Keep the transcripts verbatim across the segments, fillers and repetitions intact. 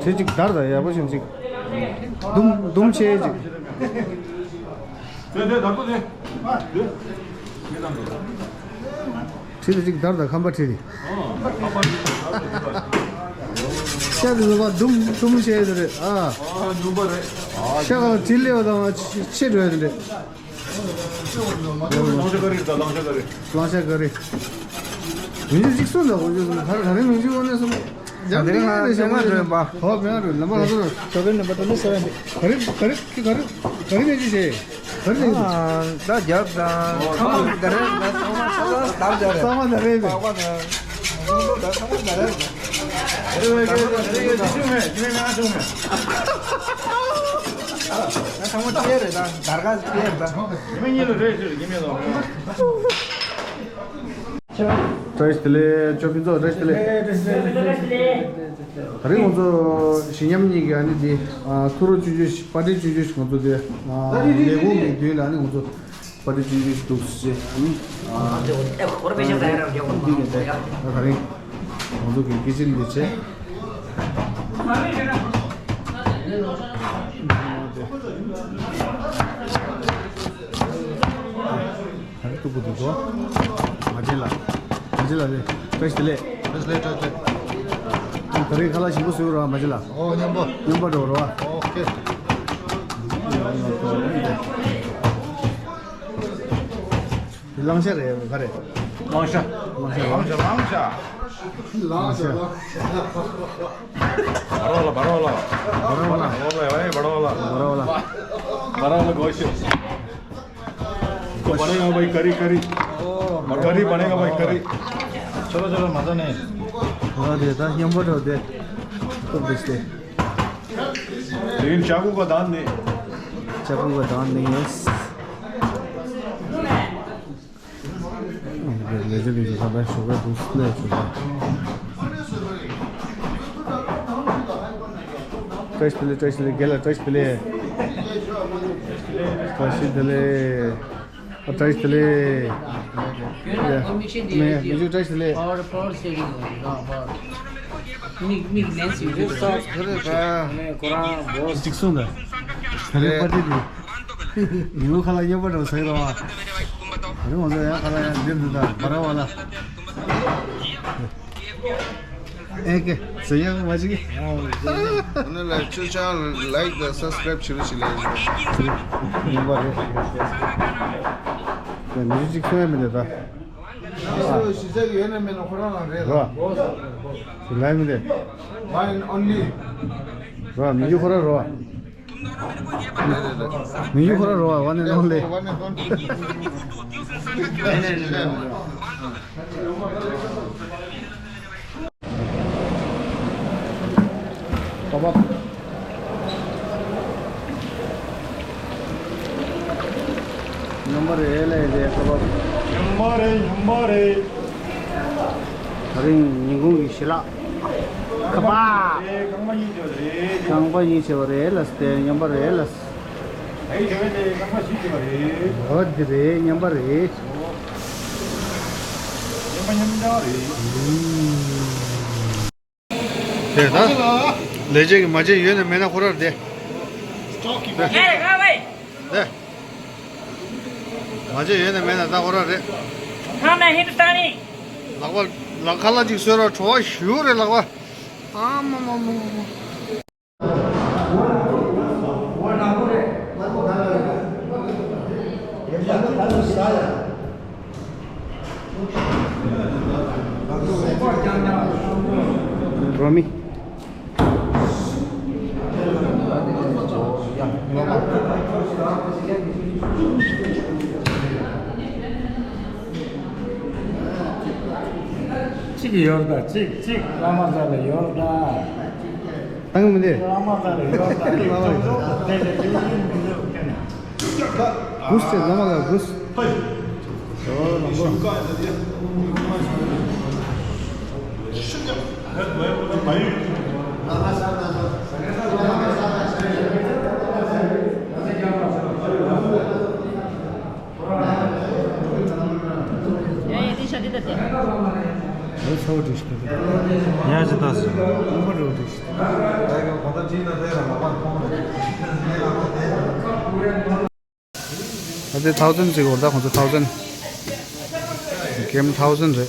ཁྲི་གཅིག་དར་དང་ཡག་པོ་ཞིག་ཅིག་དུམ་དུམ་ཆེ་ཅིག་ཁྲི་དེ་གཅིག་དར་དང་ཁམ་པ་ཁྲི་དེ། ཤ་དེ་ཚོ་བ་དུམ་དུམ་ཆེ་དེ་རེད་ཨ། ཤ་གང་ཁྲི་ལེ་བ་དང་ཆེ་འགྲོ་ཡ་དེ་རེད། གླང་ཆ་ཀ་རི་ད་གླང་ཆ་ཀ་རི། གླང་ཆ་ཀ་རི། མི་འཇུ་གཅིག་སུ་ལ་གོ་འཇུ་སུ་ག་རེ་ག་རེ་མི་འཇུ་འོ་ནས་སུ། ད་དེ་རིང་ང་ལ་ཞེ་མ་འགྲོ་ཡིན་པ། ཧོ་མེ་ང་འགྲོ་ལམ་པ་ལ་སོ། ཞོགས་པའི་ནམ་པ་ད་ནི་སེ་བན་དེ། ག་རེ་ག་རེ་ག་རེ་ག་རེ་མི་འཇུ་ཞེ། ག་རེ་མི་འཇུ། ད་རྒྱབ་དང་ཚང་མ་ག་རེ་ད་ཚང་མ་ཚང་མ་ད་རྒྱབ་རེད། ཚང་མ་ད་རེད་པས། ཚང་མ་ད་ཚང་མ་ད་རེད། ཚང་མ་ཅི་རེད་ད་དར་ག་ཅི་རེད་ད། བཀྲ་ཤིས་བདེ་ལེགས་ཅོ་ཕི་ཚོ་བཀྲ་ཤིས་བདེ་ལེགས། ད་རིང་ང་ཚོ་ཞི་ཉམས་གཉིས་ཀྱི་ཨ་ནི་འདི་ཐུགས་རོ་ཆུང་ཆུང་ཞིག་པར་ཊི་ཆུང་ཆུང་ཞིག་ང་ཚོ་འདི་ལས་ཁུངས་ཀྱི་མདུན་ལ་ཨ་ནི་ང་ཚོ་པར་ཊི་ཆུང་ཆུང་ཞིག་འདུག་ཟེར་ཨ་ནི་ད་རིང་ང་ཚོ་གི་སྐད་ཆ་འདི་བྱས། ད་རེས་ཐུག་པ་འདུག་གོ། མ་བྱེད་ལ། མ་བྱེད་ལ་རེད། བཀྲ་ཤིས་བདེ་ལེགས། བཀྲ་ཤིས་བདེ་ལེགས་བཀྲ་ཤིས་བདེ་ལེགས། ད་རེས་ཁ་ལག་ཞིམ་པོ་བཟོས་རོགས་མ་བྱེད་ལ། ཨོ་མཉམ་པོ། མཉམ་པོ་འགྲོ་རོགས། ཨོ་ཁེ། འདི་གླང་ཤ་རེད་ག་རེད། གླང་ཤ། གླང་ཤ་གླང་ཤ་གླང་ཤ། གླང་ཤ། བ་རོ་ལ་བ་རོ་ལ། བ་རོ་ལ། བ་རོ་ལ་བ་རོ་ལ། བ་རོ་ལ། བ་རོ་ལ་གོ་ཤོད། इसको बनेगा भाई करी, करी। करी बनेगा भाई, करी। चलो, चलो, मज़ा नहीं। हाँ, देता, ये बड़ होते। तो बेचते। लेकिन चाकू का दांत नहीं। चाकू का दांत नहीं है। ले, ले, ले, ले, ले, ले, ले, ले। བཀྲ་ཤིས་བདེ་ལེགས། བཀྲ་ཤིས་བདེ་ལེགས། རྒན་ལགས་བཀྲ་ཤིས་བདེ་ལེགས། བཀྲ་ཤིས་བདེ་ལེགས། ཨ། བཀྲ་ཤིས་བདེ་ལེགས། ཡ། མི་མི་ཆུ་བཀྲ་ཤིས་བདེ་ལེགས། Power, power saving. མིག་མིག་ལེན་སི་ཡོད་རེད་ད། ཁོ་རང་བོ་གཅིག་གསུངས་ད། ད་རེས་པར་ཊི་དེ། ཉིན་གུང་ཁ་ལག་མཉམ་པོ་འགྲོ་ཟེར་རོ། ད་རེས་ང་ཚོ་ཡང་ཁ་ལག་ཡང་འདིར་འདི་དང་བ་ར་བ་ལ། ཨེ་ཀེ། ཟེར་ཡག་མ་ཅིག་ཨ་ནི་ལ་ཆུ་ཆང་ལའིཀ་དང་སབ་སི་ཀ་རའིབ་བྱེད་རོགས་བྱེད་ལས། ཡིན་པ་རེད། ཡ་མི་ཅིག་གསོ་ཡ་མི་འདུག་ད། ཨ་ཞི་ཚགས་ཡོད་ན་མེད་ན་ཁོ་རང་རང་རེད་ལ། རོ། ལའི་མི་འདུག One and only. རོ། མི་རྒྱུ་ཁོ་རང་རོ། མི་རྒྱུ་ཁོ་རང་རོ། One and only. ཉམས་པ་རེད་ལས་རེད་ཁ་བ། ཉམས་པ་རེད། ཉམས་པ་རེད། ད་རིང་ཉིན་གུང་གི་ཞལ་ལག་ཁ་བ། རྐང་པ་གཉིས་བྱས་པ་རེད་ལ་སྟེ་ཉམས་པ་རེད་ལ། ཨོ་འདི་རེད། ཉམས་པ་རེད། ཉམས་པ་ཉམས་ཆག་རེད། དེ་ད། ལས་བྱེད་ཀྱི་མ་བྱེད་ཡོད་ན་མེད་ན་ཁོ་རར་བསྡད། དེ། མ་བྱེད་ཡོད་ན་མེད་ན་ད་ཁོ་རར་རེད། ཁ་ན་ཧིན་དུ་སྟ་ནི། ལག་པ་ལག་ཁ་ལག་ཅིག་གསོལ་རོགས། བྲོ་བ་ཞུ་རེད་ལག་པ། ཨ་མ་མ་མ་མ། རོ་མི། གཅིག་ཡོད་ད། གཅིག་གཅིག་བླ་མ་ས་ལ་ཡོད་ད། བཏང་མི་འདི། བླ་མ་ལ་ཡོད་ད། བླ་མ་ལ་ཡོད། དེ་ལས་དེ་ཡིན་མི་འདུག་ཀྱང་། གུས་ཏེ་བླ་མ་ལ་གུས། ཡ་ཡ་དེ་ཤ་དེ་ད་དེ། ཐོག་བྲིས་ཏེ། ཡ་ཇི་ལྟ་སི། ཨ་མ་རོ་བྲིས་ཏེ། ཨ་དེ་ཐའོ་ཟན་ཟེར་གོ། ད་ཁོང་ཚོ་ཐའོ་ཟན། གེམ་ཐའོ་ཟན་རེད། དེ་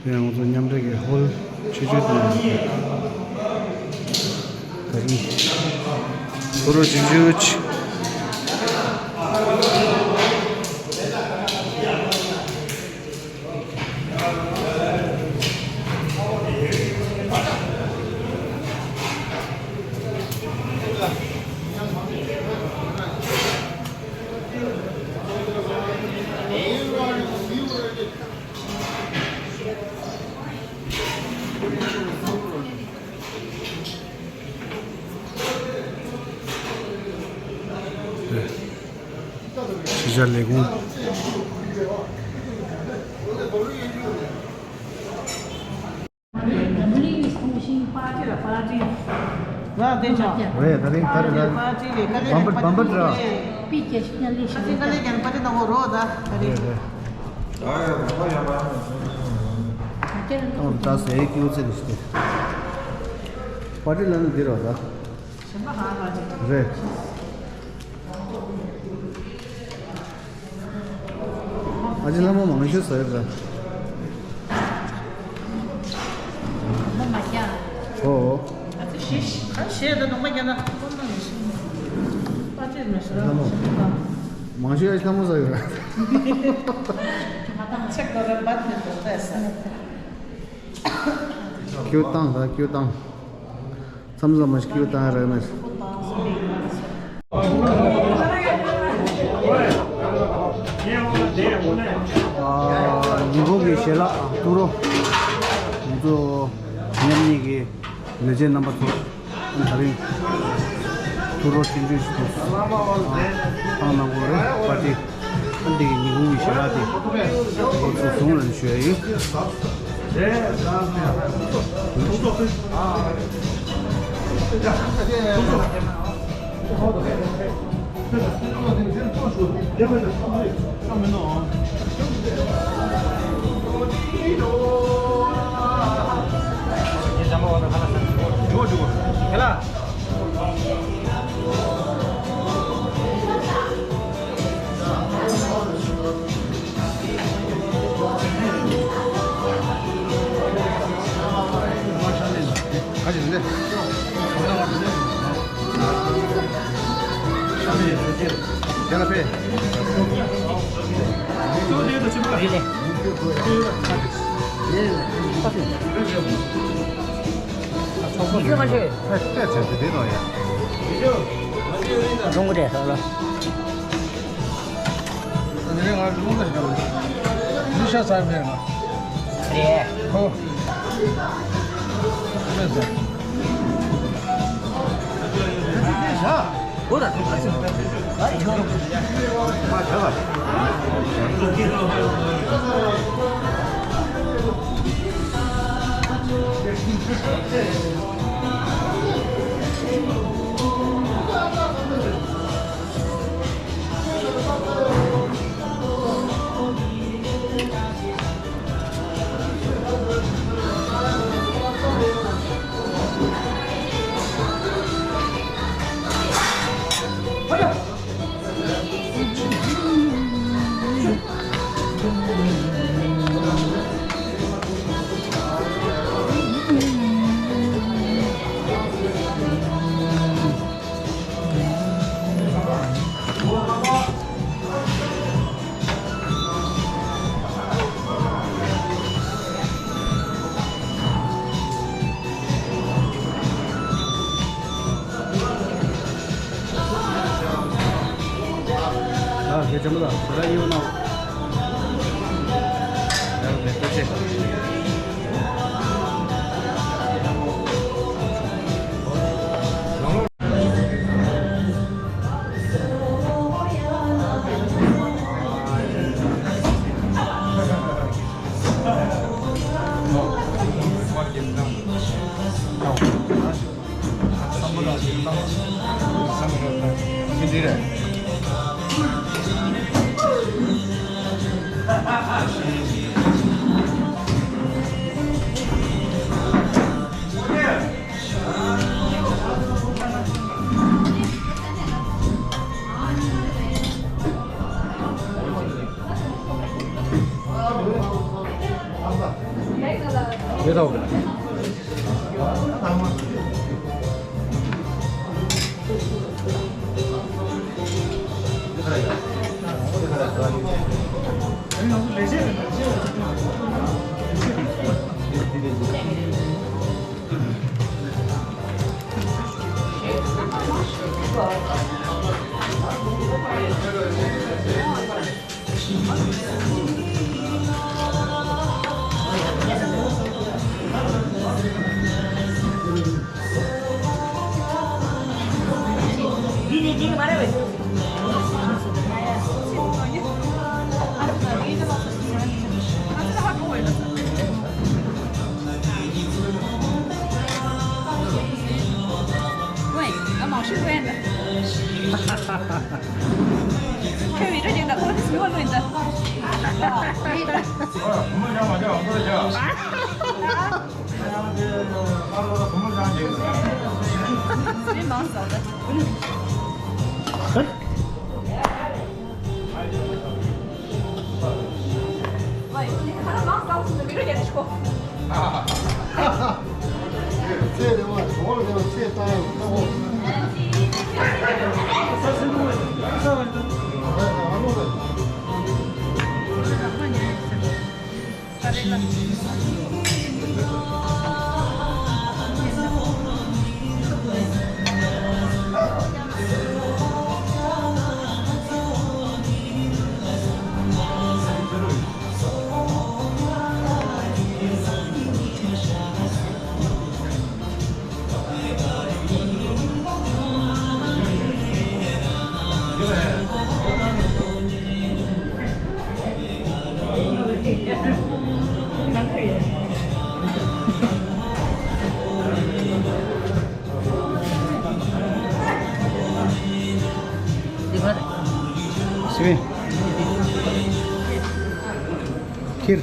ཡང་ང་ཚོ་མཉམ་འབྲེལ་གྱི་ཧོལ་ཆུ་ཆུ་དེ་ད་རིང་ཐོ་རོ་ཆུ་ཆུ། ཕྱི་རྒྱལ་ལས་ཁུངས། རེད། ད་རིང་ད་རེད་ད། བམ་པར་བམ་པར་ར། རེད་རེད། ཨོ་ད་ཟེར་ཀྱི་ཡོད་ཚེ་ལས་ཏེ། པར་ཊི་ལ་ནི་འདི་རོ་ད། རེད། ཨ་ཅེ་ལྷ་མོ་མང་ཤོས་ཟེར་ར། ཨོ། ལྷ་མོ། མང་ཤོས་ཨ་ཅེ་ལྷ་མོ་ཟེར་ར། ཀྱུ་བཏང་ད་ཀྱུ་བཏང་། མཚམས་མཚམས་མ་ཞིག་ཀྱུ་བཏང་རག་མེད། ཉིན་གུང་གི་ཞལ་ལག་ཐུག་རོགས། ང་ཚོ་མཉམ་ཉིད་ཀྱི་ལས་བྱེད་རྣམ་པ་ཚོ་ད་རིང་ཐུག་རོགས་སྤྱི་འཐུས་ཤིག་ཐུག་བཏང་གནང་དགོས་རེད། པར་ཊི། ཨ་འདི་གི་ཉིན་གུང་གི་ཞལ་ལག་དེ་ཁོ་ཚོ་བཟུང་ལ་ཞུ་ཡ་ཡིན། ཡོད་དོ། སི་པན། ཁིར།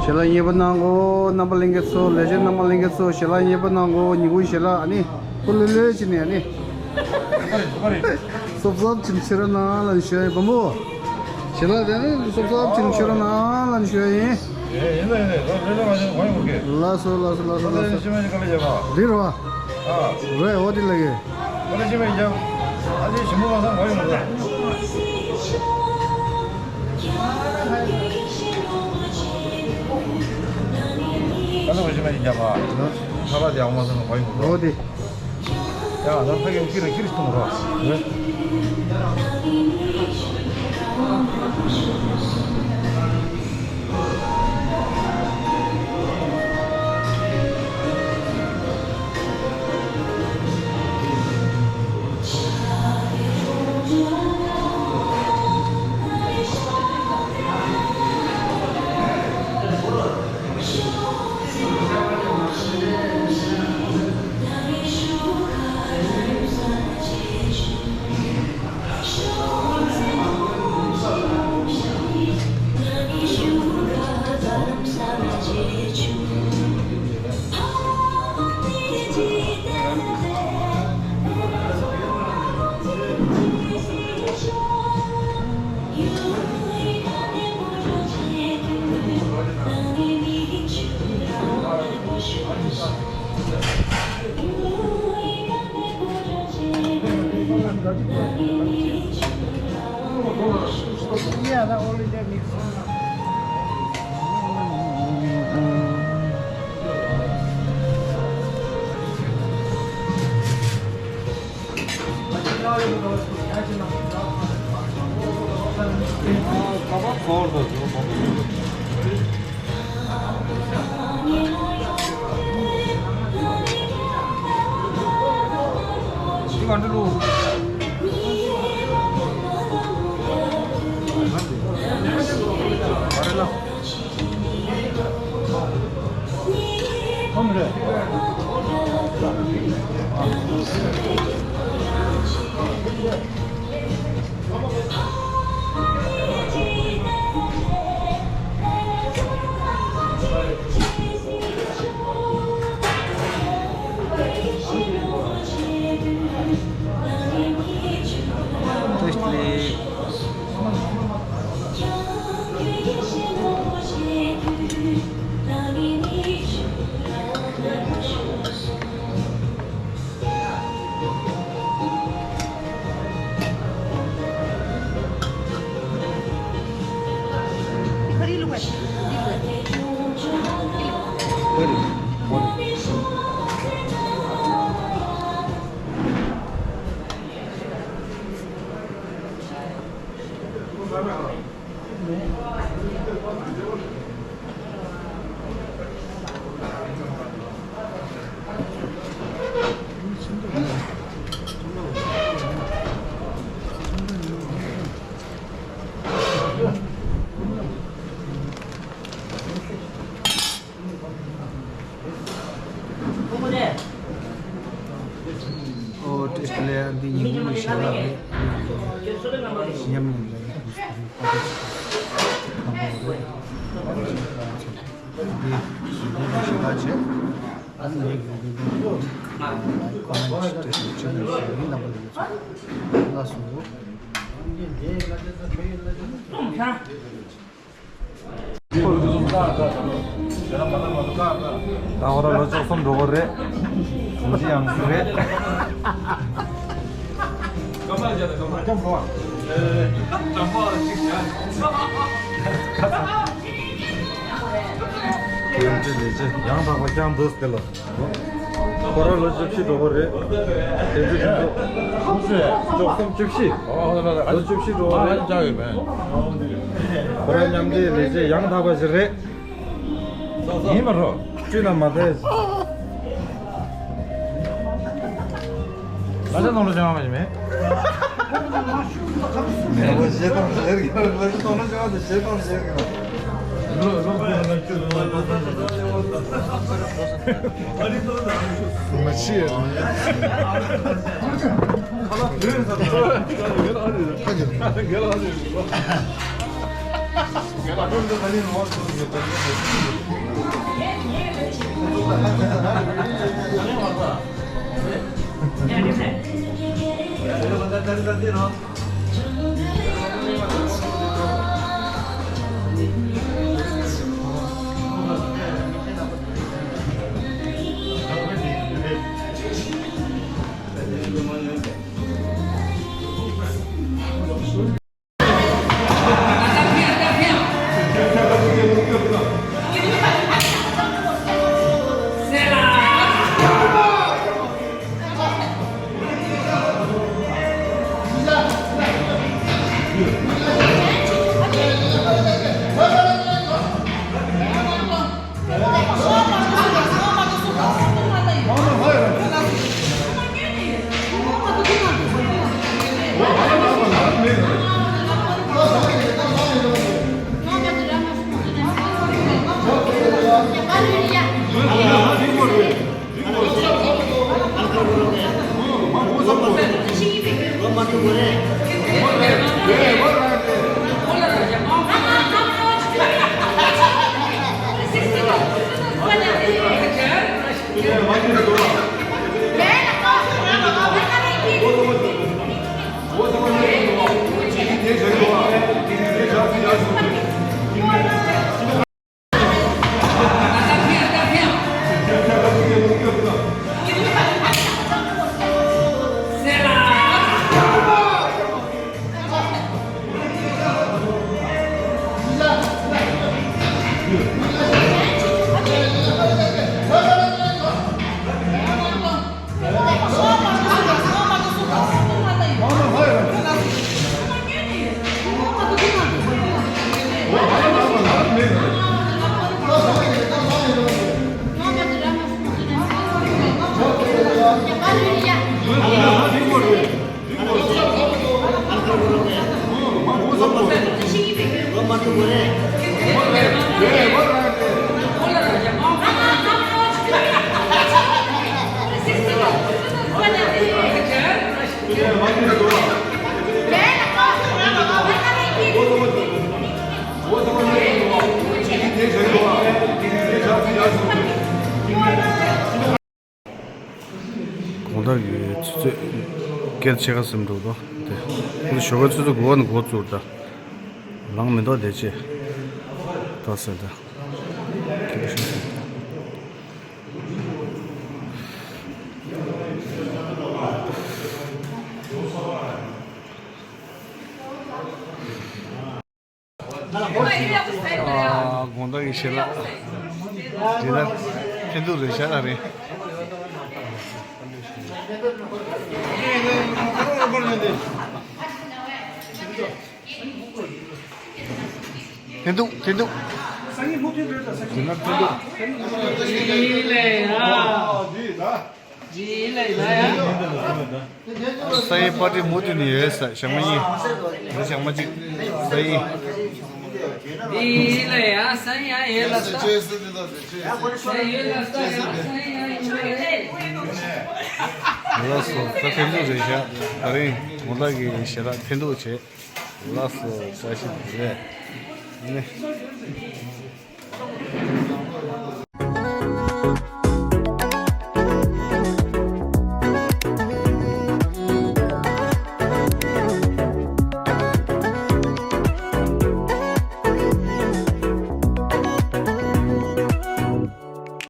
ཞལ་ལག་མཉེས་པོ་གནང་གོ། རྣམ་པ་ལྷན་རྒྱས་ཚོ། ལས་བྱེད་རྣམ་པ་ལྷན་རྒྱས་ཚོ། ཞལ་ལག་མཉེས་པོ་གནང་གོ། ཉིན་གུང་ཞལ་ལག་ཨ་ནི་ཁོ་ལོས་ལོས་བྱས་ནས་ཨ་ནི། སོབ་སོབ་ཅིག་ཕྱིར་ར་ནང་ལ་ཞུ་ཡ་ཡིན་བུ་མོ། ཞལ་ལག་དེ་ནི་སོབ་སོབ་ཅིག་ཕྱིར་ར་ནང་ལ་ཞུ་ཡ་ཡིན། ཡིན་ལ་ཡིན་ལ། ལོ་རེ་རེ་མ་བྱུང་གོ་ཡིན་གོ་གི། ལགས་སོ་ལགས་སོ་ལགས་སོ་ལགས་སོ། ཤི་མ་ཤི་ག་ལ་བྱེད་པ། འདི་རེད་བ། ཨ། རེད་འོ་དེ་ལ་གི། ཨ་ལེ་ཞི་མི་རྒྱབ། ཨ་ལེ་ཞི་མོ་མ་སང་གོ་ཡོང་གི། ཨ་ལེ་ཞི་མི་རྒྱབ་ཨ། ཁ་པར་དེ་ཡག་མ་སང་གོ་ཡོང་གི། འོ་དེ། ཡ་ང་ཕ་གི་ཁྱི་རེ་ཁྱི་རེ་གཏོང་རོགས། ག་འདྲ་ལུ། ཨོ་ཏེ་ལེ་འདི་ཉིན་མོ་ཞེ་དྲག་རེད། ཉམས་ལེན་རེད། འདི་ཞེ་དྲག་བྱས། ཨ་ནི་ངས་འདི་འདི་ཁོ་ན་ཅི་ཏེ་ཞེ་དྲག་བྱས་ནས་ཞེ་ཡིན་ལ་མ་ལ་ཡོད་ཚོད་ལ་སོང་། ད་ཧོ་ར་ལོ་བཅུ་གསུམ་འགྲོ་གི་རེད། གུང་ཚིགས་ཡང་གཟིགས་རེད། ཡོན་ཏན་ལས་བྱེད་ཡང་དག་པ་ཀྱང་འདུག་སྟེ་ལ། ཁོ་རང་ལོ་བཅུ་བཞི་འགྲོ་གི་རེད། དེ་ཚོ་ཁྱེད་ཚོ། བཅུ་གསུམ་བཅུ་བཞི། ལོ་བཅུ་བཞི་འགྲོ་གི་རེད། ཁོ་རང་མཉམ་འབྲེལ་ལས་བྱེད་ཡང་དག་པ་ཞིག་རེད། ཡིན་མ་རོ། བཅུ་ན་མ་བསྡད། ལ་ཆ་ནང་ལོ་ཅང་མ་ཞིག་མེད། ཞེ་དང་ཞེ་གི་ལ་ཆ་ནང་ལོ་ཅང་དང་ཞེ་དང་ཞེ་གི། མ་ཤེས། སྐད་ཆེ་ཁ་སེམས་འགྲོ་དོ། དེ་ཁོ་ཞོགས་ཀ་ཆུ་ཚོད་དགུ་པ་ནས་འགོ་བཙུགས་ད། ལངས་མི་འདུག་དེ་ཅེ། ད་ཟེར་ད། ཨ། དགོང་དག་གི་ཞལ་ལག་ཇི་ལྟར་འཐེན་ཐུབ་རེད་ཤག་རེད། འཐེན་ཐུབ། འཐེན་ཐུབ། ཇི་ལྟར་འཐེན་ཐུབ། ཡིན་ལེ་ཡ། ས་ཡི་པར་ཏི་མུ་མཐུད་ནས་ཡོད་ས། ཞག་མ་གཉིས། འདི་ཞག་མ་གཅིག་ས་ཡི། འདི་ལ་ཡ་ས་ཡ་ཡོད་ལ་ས། ས་ཡོད་ལ་ས་ཡ་ས་ཡ་ཡོད་ལ། ལགས་སོ། ད་འཐེན་ཐུབ་རེད་ཤག་ད་རིང་དགོང་དག་གི་ཞལ་ལག་འཐེན་ཐུབ་བྱས། ལགས་སོ། བཀྲ་ཤིས་བདེ་ལེགས། ནི།